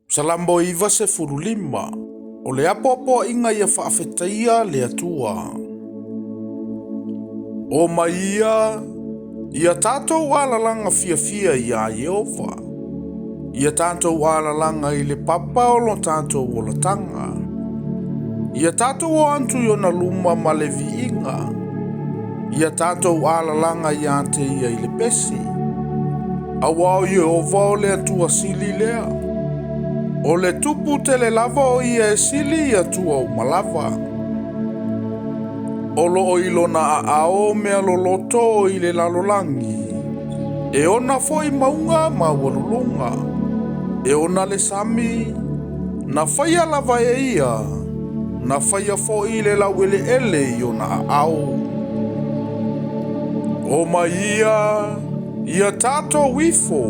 Salamo 95, o le apoapoaiga ia faafetaia le Atua. O mai ia, ia tatou alalaga fiafia iā Ieova, ia tatou alalaga i le papa o lo tatou olataga. Ia tatou o atu i ona luma ma le viiga, ia tatou alalaga iā te ia i le pesi. Aua o Ieova o le Atua sili lea. O le Tupu tele lava o ia e sili i atua uma lava. O lo o i lona aao mea loloto i le lalolagi, e ona foi mauga maualuluga, e ona le sami, na faia lava e ia, na faia foi le laueleele i ona aao. O mai ia, ia tatou ifo,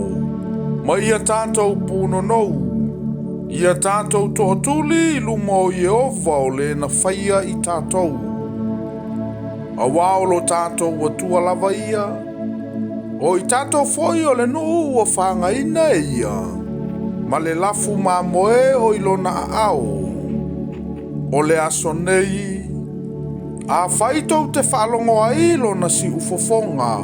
ma ia tatou punonou, ia tatou tootuli i luma o Ieova o le na faia i tatou. Aua o lo tatou Atua lava ia, o i tatou foi o le nuu ua fagaina e ia, ma le lafu mamoe o i lona aao. O le aso nei, afai tou te faalogo ai lona siufofoga,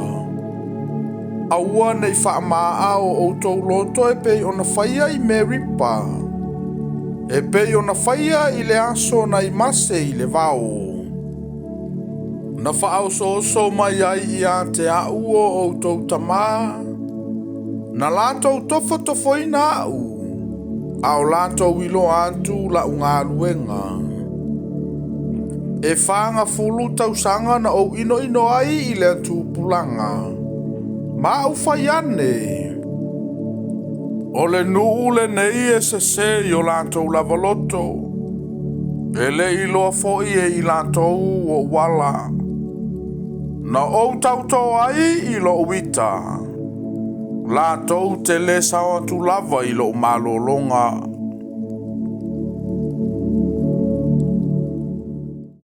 aua nei faamaa o outou loto e pei ona faia i Meripa, e pei ona faia i le aso na i Mase i le vao. Na faaosooso mai ai iā te a'u o outou tamā, na latou tofotofoina a'u, a o latou iloa atu la'u galuega. E 40 tausaga na ou inoino ai i le tupulaga, ma a'u fai ane, o le nuu lenei e sesē i o latou lava loto, e le i iloa foi e i latou o'u ala. Na ou tautō ai i lo'u ita, latou te lē sao atu lava i lo'u malōlōga.